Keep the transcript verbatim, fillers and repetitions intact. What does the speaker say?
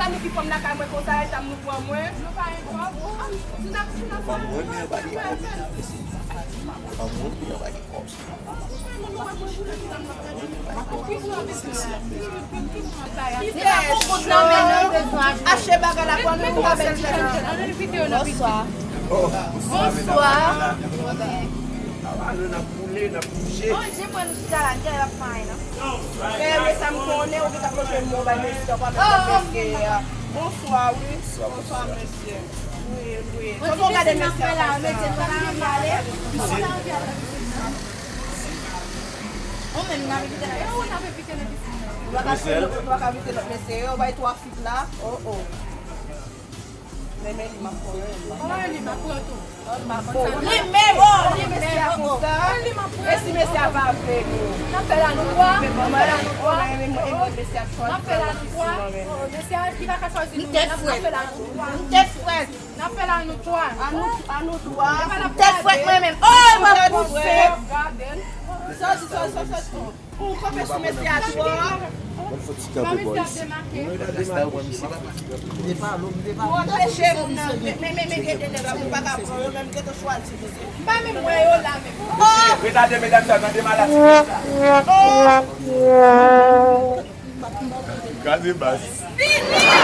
pa nou ki pran m lakay mwen konsa, e tanm nou pran mwen. Nou pa gen kòb. Si n ap, si n ap Fanm mwen, men yo pa gen kòb. Fanm mwen, men yo pa gen kòb. Li pa pou kout nan men nou bezwen achte. Achte bagay la pou nou pa pèdi tan. Bonswa. Bonswa. Bonswa. Manje mwen nou chita la, n te ap fè anyen, non? Men, men sa m konnen, ou gentan pran jwenn mwen, bay mesye, ou pa menm konn mesye a. Bonswa, wi. Bonswa, mesye. Wi, wi. Fòk ou gade mesye a konsa. Ou menm, n ap evite nan piscine. Ou pa ka fè, ou pa ka evite lòt mesye yo, bay twa fit la. Oh, oh. Men, men li m ap pran, men li m ap pran. Oh, li m ap pran tou. Oh, li m ap pran. Li menm, oh, li menm, oh. Oh, li m ap pran. E si mesye a pa vle nou? N ap fè l a nou twa. N ap fè l a nou twa. N ap fè l a nou twa. Oh, mesye a, li pa ka chwazi nou. N ap fè l a nou twa. M te frèt. N ap fè l a nou twa. A nou, a nou twa. M te frèt mwen menm. Oh, m ap pouse. Sòti, sòti, sòti, sòti. Ou kanpe sou mesye a twò. Bon, fò ti kanpe, boys. Rasta yo pran misye. Ou anpeche moun nan, men, men, men, men, gen de nèg la, pou pa ka pran yo, menm gentan chwazi misye. M pa menm wè yo la, menm. Retade medam sa, tande maladi. Kraze bas. Fini!